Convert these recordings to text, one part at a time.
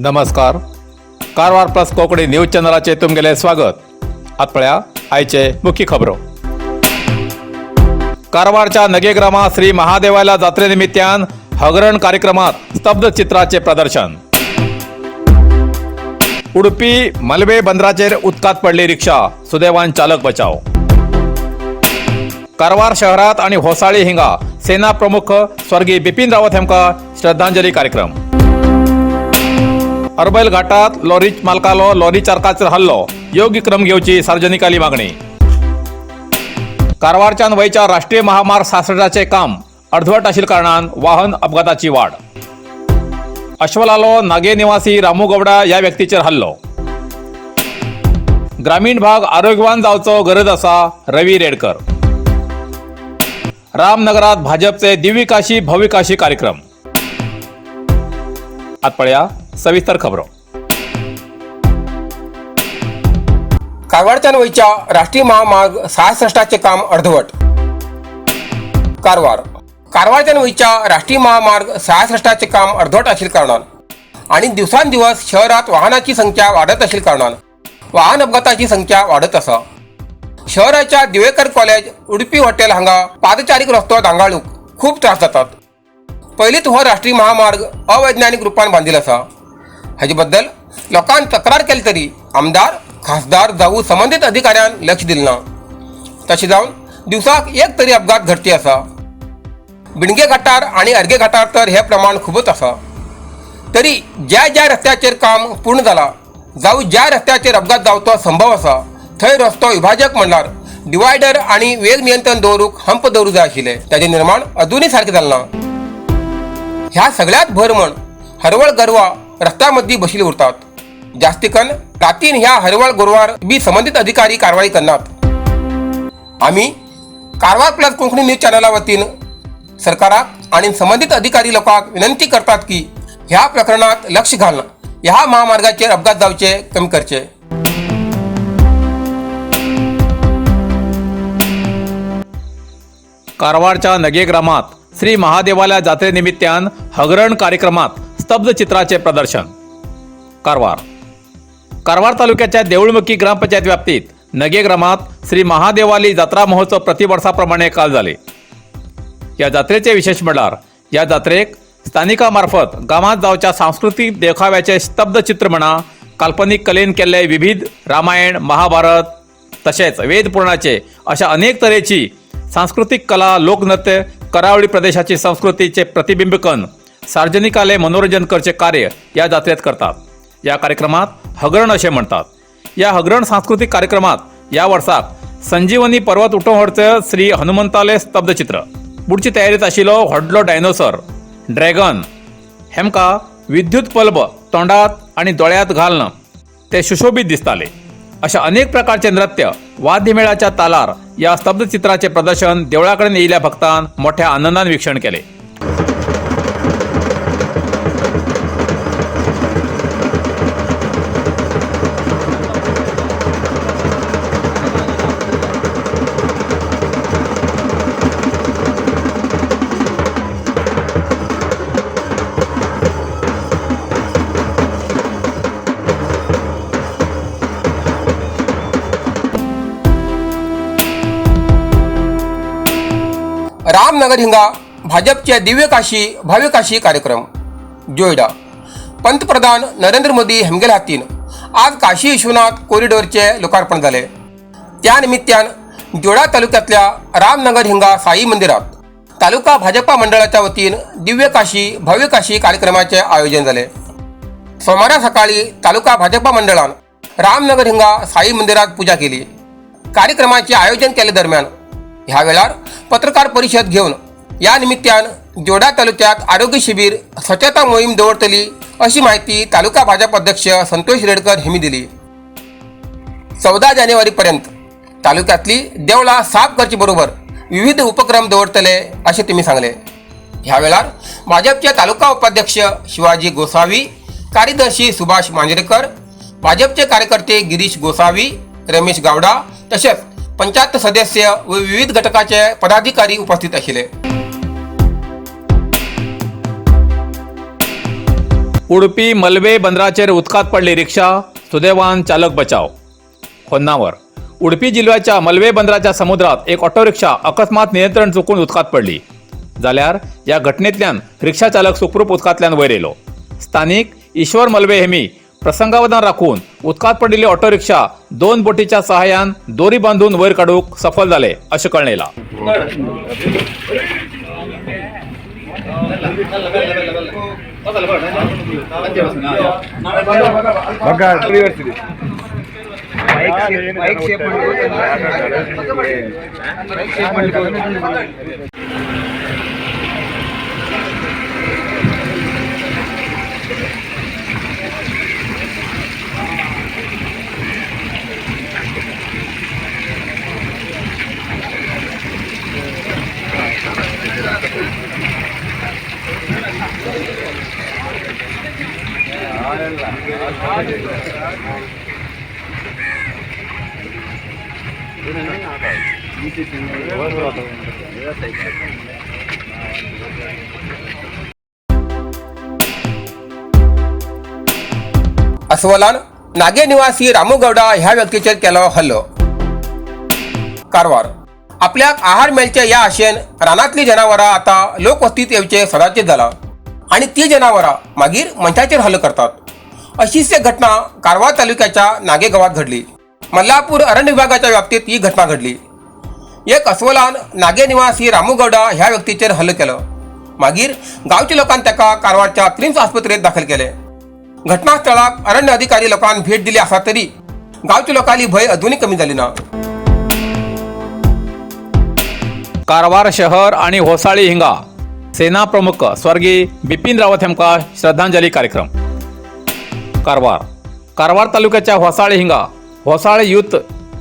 नमस्कार, Karwar plus Konkani news चॅनलाचेर तुमगेलें स्वागत. आतां पळया आयचे मुख्य खबरो. कारवारच्या नगेग्रामा श्री महादेवाला जात्रे निमित्तान हगरण कार्यक्रमात स्तब्ध चित्राचे प्रदर्शन. उडपी मलबे बंदराचेर उदकांत पडली रिक्षा, सुदैवान चालक बचाव. कारवार शहरात आणि होसाळी हिंगा सेना प्रमुख स्वर्गीय बिपिन रावत हेमका श्रद्धांजली कार्यक्रम. अरबैल घाटात लॉरी मालकालो लॉरी चालकाचेर हल्लो, योग्य क्रम घेवची सार्वजनिकाली मागणी. कारवारच्यान वयच्या राष्ट्रीय महामार्ग सासणाचे काम अर्धवट आशिल्ल्या कारणान वाहन अपघाताची वाढ. अश्वलालो नागे निवासी रामू गवडा या व्यक्तीचेर हल्लो. ग्रामीण भाग आरोग्यवान जावचो गरज आसा, रवी रेडकर. रामनगरात भाजपचे दिव्यकाशी भव्यकाशी कार्यक्रम. आत पळया सविस्तर खबरो. कारवारच्यान वयच्या राष्ट्रीय महामार्ग 66चे काम अर्धवट. कारवार. कारवारच्यान वयच्या राष्ट्रीय महामार्ग 66चे काम अर्धवट आशिल्ल्या कारणान आनी दिवसान दिवस शहरात वाहनाची संख्या वाडत आशिल्ल्या कारणान वाहन अपघाताची संख्या वाडत आसा. शहराच्या दिवेकर कॉलेज, उडपी हॉटेल हांगा पादचारीक रस्तो दांगाळूक खूब त्रास जातात. पयलींच हो राष्ट्रीय महामार्ग अवैज्ञानिक रुपान बांदिल आसा. हाजे बद्दल लोकांन तक्रार केली तरी आमदार, खासदार जावं संबंदीत अधिकाऱ्यान लक्ष दिलें ना. तशें जावन दिवसाक एक तरी अपघात घडती आसा. बिणगे घाटार आनी अर्गे घाटार तर हें प्रमाण खुबूच आसा. तरी ज्या ज्या रस्त्याचेर काम पूर्ण जाला जावं ज्या रस्त्याचेर अपघात जावचो संभव आसा थंय रस्तो विभाजक म्हणल्यार डिवायडर आनी वेग नियंत्रण दवरूंक हंप दवरूंक जाय आशिल्ले. ताजें निर्माण अजुनूय सारकें जालें ना. ह्या सगळ्यात भर म्हण हरवळ गोरवां रस्त्या मदीं बशिल्ली उरतात. जास्तीकन रातीन ह्या हरवळ गोरवार बी संबंदीत अधिकारी कारवाई करनात. आमी कारवार प्लस कोंकणी न्यूज चॅनला वतीन सरकाराक आनी संबंदीत अधिकारी लोकांक विनंती करतात की ह्या प्रकरणात लक्ष घालून ह्या महामार्गाचेर अपघात जावचे कमी करचे. कारवारच्या नगे ग्रामात श्री महादेवाल्या जात्रेनिमित्तान हगरण कार्यक्रमात स्तब्ध चित्राचे प्रदर्शन. कारवार. कारवार तालुक्याच्या देऊळमुखी ग्रामपंचायत व्याप्तीत नगे ग्रामात श्री महादेवाली जात्रा महोत्सव प्रतिवर्षाप्रमाणे काल जाले. या जात्रेचे विशेष म्हणल्यार या जात्रेक स्थानिका मार्फत गांवांत जावच्या सांस्कृतीक देखाव्याचे स्तब्ध चित्र म्हणा, काल्पनीक कलेन केल्ले विविध रामायण, महाभारत तशेंच वेद पुराणाचे अशा अनेक तरेची सांस्कृतीक कला, लोकनृत्य, करावळी प्रदेशाची संस्कृतीचे प्रतिबिंबकन सार्वजनिकाले मनोरंजन करचे कार्य या जात्रेत करतात. या कार्यक्रमात हगरण अशें म्हणतात. या हगरण सांस्कृतीक कार्यक्रमात या वर्साक संजीवनी पर्वत उठोवचे श्री हनुमंताले स्तब्धचित्र, बुडची तयारीत आशिल्लो व्हडलो डायनोसर, ड्रॅगन हेमका विद्युत बल्ब तोंडात आणि दोळ्यांत घालून ते सुशोभीत दिसताले. अशा अनेक प्रकारचे नृत्य वाद्यमेळाच्या तालार या स्तब्धचित्राचे प्रदर्शन देवळा कडेन येयिल्ल्या भक्तान मोठ्या आनंदान वीक्षण केले. रामनगर हिंगा भाजपचे दिव्य काशी भव्य काशी कार्यक्रम. जोयडा. पंतप्रधान नरेंद्र मोदी हेमगेल्या हातीन आज काशी विश्वनाथ कॉरिडॉरचे लोकार्पण जाले. त्या निमित्तान जोडा तालुक्यातल्या रामनगर हिंगा साई मंदिरात तालुका भाजपा मंडळाच्या वतीन दिव्य काशी भव्य काशी कार्यक्रमाचे आयोजन जाले. सोमारा सकाळी तालुका भाजपा मंडळान रामनगर हिंगा साई मंदिरात पूजा केली. कार्यक्रमाचे आयोजन केले दरम्यान ह्या वेळार पत्रकार परिषद घेवन या निमित्तान जोडा तालुक्यात आरोग्य शिबिर, स्वच्छता मोहीम दवरतली अशी माहिती तालुका भाजप अध्यक्ष संतोष रेडकर यांनी दिली. 14 जानेवारीपर्यंत तालुक्यातली देवळां साफ करचे बरोबर विविध उपक्रम दवरतले अशें तेमी सांगले. ह्या वेळार भाजपचे तालुका उपाध्यक्ष शिवाजी गोसावी, कार्यदर्शी सुभाष मांजरेकर, भाजपचे कार्यकर्ते गिरीश गोसावी, रमेश गावडा तशेंच पंचायत सदस्य व विविध घटकाचे पदाधिकारी उपस्थित आशिल्ले. उडपी मलवे बंदराचेर उदकांत पडली रिक्षा, सुदैवान चालक बचाव. होन्नावर उडपी जिल्ह्याच्या मलवे बंदराच्या समुद्रात एक ऑटो रिक्षा अकस्मात नियंत्रण चुकून उदकांत पडली. जाल्यार ह्या घटनेंतल्यान रिक्षा चालक सुखरूप उदकांतल्यान वयर येयलो. स्थानीक ईश्वर मलवे हेमी प्रसंगावधान राखून उदकांत पडिल्ली ऑटो रिक्षा दोन बोटीच्या सहाय्यान दोरी बांधून वयर काडूंक सफल जाले अशें कळून येयलां. अस्वलान नागे निवासी रामू गौडा ह्या व्यक्तीचेर केलो हल्लो. कारवार आपल्याक आहार मेळचे ह्या आशेन रानांतली जनावरां आतां लोकवस्तीत येवचे सदांचेच जालां आनी ती जनावरां मागीर मनशाचेर हल्लो करतात. अशीच एक घटना कारवार तालुक्याच्या नागे गांवात घडली. मल्लापूर अरण्य विभागाच्या व्याप्तीत ही घटना घडली. एक अस्वलान नागे निवासी रामू गौडा ह्या व्यक्तीचेर हल्लो केलो. मागीर गांवच्या लोकांनी ताका कारवारच्या क्रिम्स आस्पत्रेत दाखल केले. घटनास्थळाक अरण्य अधिकारी लोकांनी भेट दिली आसा तरी गांवच्या लोकांली भंय अजूनही कमी जाली ना. कारवार शहर आणि होसाळी हिंगा सेना प्रमुख स्वर्गीय बिपिन रावत हेमका श्रद्धांजली कार्यक्रम. कारवार कारवार तालुक्याच्या होसाळी हिंगा होसाळे युथ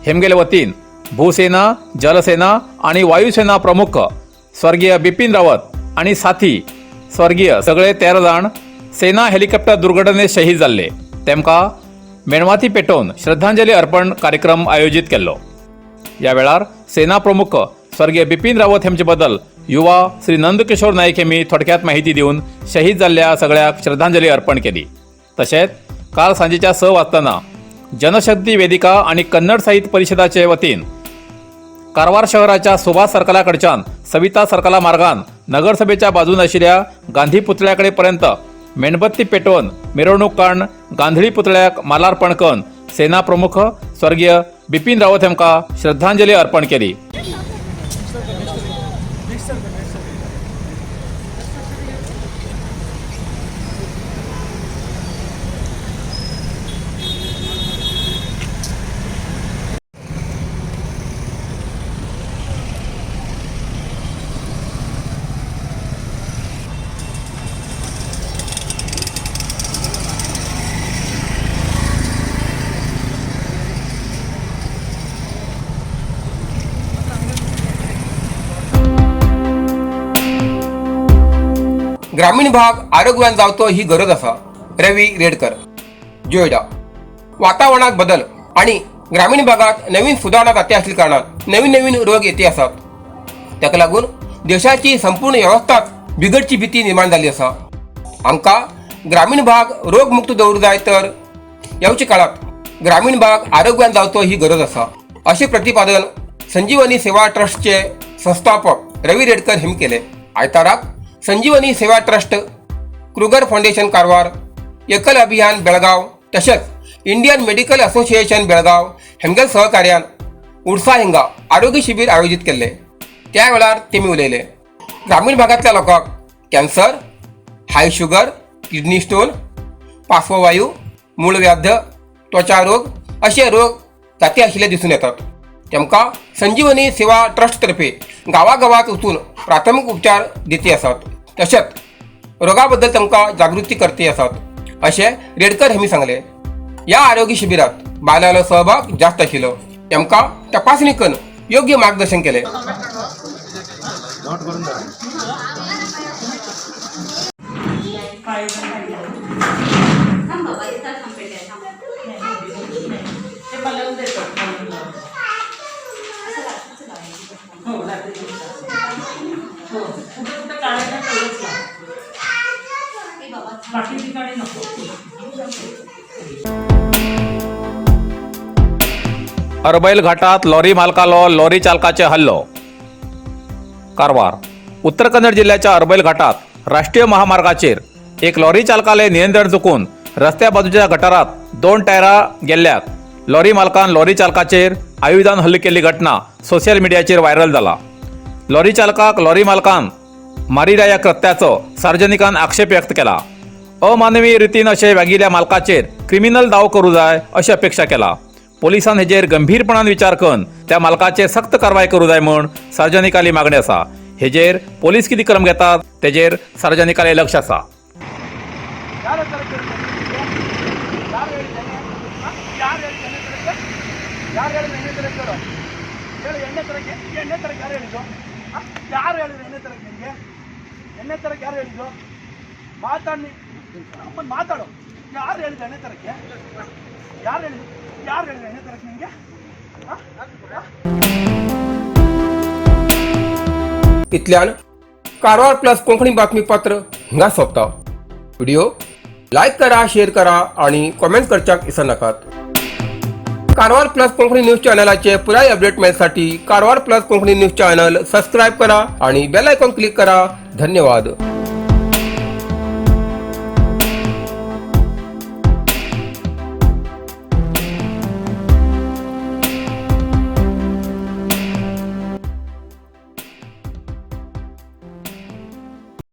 हेमगेले वतीन भूसेना, जलसेना आणि वायुसेना प्रमुख स्वर्गीय बिपिन रावत आणि साथी स्वर्गीय सगळे 13 जाण सेना हेलिकॉप्टर दुर्घटनेत शहीद जाल्ले तेमका मेणवाती पेटोवन श्रद्धांजली अर्पण कार्यक्रम आयोजित केल्लो. या वेळार सेना प्रमुख स्वर्गीय बिपिन रावत हेमचे बद्दल युवा श्री नंदकिशोर नाईक हेमी थोडक्यात माहिती दिवन शहीद जाल्ल्या सगळ्याक श्रद्धांजली अर्पण केली. तशेंच काल सांजेच्या 6 वाजताना जनशक्ती वेदिका आणि कन्नड साहित्य परिषदाचे वतीन कारवार शहराच्या सुभाष सर्कलाकडच्यान सविता सर्कला मार्गान नगरसभेच्या बाजून आशिल्ल्या गांधी पुतळ्याकडे पर्यंत मेणबत्ती पेटोवन मिरवणूक काडून गांधळी पुतळ्याक मालार्पण करून सेना प्रमुख स्वर्गीय बिपिन रावत हेमका श्रद्धांजली अर्पण केली. ग्रामीण भाग आरोग्यवान जावचो ही गरज आसा. रवी रेडकर, जोयडा. वातावरणात बदल आणि ग्रामीण भागात नवीन सुधारणा जाते असल्या कारणान नवीन नवीन रोग येते आसात. ताका लागून देशाची संपूर्ण व्यवस्थाच बिघडची भीती निर्माण जाल्ली आसा. आमकां ग्रामीण भाग रोगमुक्त दवरूंक जाय तर येवच्या काळात ग्रामीण भाग आरोग्यवान जावचो ही गरज आसा, अशें प्रतिपादन संजीवनी सेवा ट्रस्टचे संस्थापक रवी रेडकर हेमी केले. आयताराक संजीवनी सेवा ट्रस्ट, क्रुगर फाउंडेशन कारवार, एकल अभियान बेळगाव तशेंच इंडियन मेडिकल असोसिएशन बेळगाव हेमगेल सहकार्यान उडसा हिंगा आरोग्य शिबीर आयोजित केल्ले. त्या वेळार तेमी उलयले. ग्रामीण भागांतल्या लोकांक cancer, high sugar, kidney stone, पार्श्ववायू, मूळव्याध, त्वचा रोग अशे रोग जाती आशिल्ले दिसून येतात. तेमकां संजीवनी सेवा ट्रस्ट तर्फे गांवागांवांत वचून प्राथमीक उपचार दिती आसात, तशेंच रोगा बद्दल तांकां जागृती करती आसात, अशें रेडकर हेमी सांगले. ह्या आरोग्य शिबिरात बायलांलो सहभाग जास्त आशिल्लो. तेमकां तपासणी करून योग्य मार्गदर्शन केले. थांब बाबा, इथं थांब बेटा, थांब. ते बलवून देतात खाऊन. असं रात्रीचं लावायचं. हो, रात्रीचं. हो, कुठे कुठे काढायला तेवढंच लाव. ए बाबा, थांब. बाकी ठिकाणी नको. अरबैल घाटात लॉरी मालकालो लॉरी चालकाचे हल्लो. कारवार. उत्तर कन्नड जिल्ह्याच्या अरबैल घाटात राष्ट्रीय महामार्गाचेर एक लॉरी चालकाले नियंत्रण चुकून रस्त्या बाजूच्या गटारात दोन टायरां गेल्ल्याक लॉरी मालकान लॉरी चालकाचेर आयुधान हल्ले केल्ली घटना सोशल मिडियाचेर व्हायरल जाला. लॉरी चालकाक लॉरी मालकान मारिल्ल्या ह्या कृत्याचो सार्वजनिकान आक्षेप व्यक्त केला. अमानवीय रितीन अशें वागिल्ल्या मालकाचेर क्रिमिनल दावो करूं जाय अशी अपेक्षा केला. पोलिसान हेजेर गंभीरपणान विचार करून त्या मालकाचेर सक्त कारवाय करूं जाय म्हूण सार्वजनिकाली मागणी आसा. हेजेर पोलीस कितें क्रम घेतात तेजेर सार्वजनिकाले लक्ष आसा. ಯಾರ ತರಕ್ಕೆ ಯಾರು ಹೇಳಿದ್ದೇನೆ? ಯಾರು ಹೇಳಿದ್ದು ಎಣ್ಣೆ ತರಕ್ಕೆ? ಯಾರು ಹೇಳಿದ್ರು ಎಣ್ಣೆ ತರಕ್ಕೆ? ಹೇಳು, ಹೇಳು. ಎಣ್ಣೆ ತರಕ್ಕೆ, ಎಣ್ಣೆ ತರಕ್ಕೆ ಯಾರು ಹೇಳಿದ್ದು? ಆ? ಯಾರು ಹೇಳಿದ್ರು ಎಣ್ಣೆ ತರಕ್ಕೆ ನಿಮಗೆ? ಎಣ್ಣೆ ತರಕ್ಕೆ ಯಾರು ಹೇಳಿದ್ದು? ಮಾತಾಡಿ ಅಮ್ಮನ್, ಮಾತಾಡು. ಯಾರು ಹೇಳಿದ್ದು ಎಣ್ಣೆ ತರಕ್ಕೆ? ಯಾರು ಹೇಳಿದ್ರು? ಯಾರು ಹೇಳಿದ್ರು ಎಣ್ಣೆ ತರಕ್ಕೆ ನಿಮಗೆ? ಆ? इतल्यान कारवार प्लस कोंकणी बातमीपत्र हिंगा सोंपता. व्हिडिओ लायक करा, शेअर करा आणि कॉमेंट करच्याक विसरनाकात. कारवार प्लस कोंकणी न्यूज चॅनलाचे पुराय update मेळसाठी Karwar plus Konkani news channel subscribe करा आणि बेल आयकॉन क्लिक करा. धन्यवाद.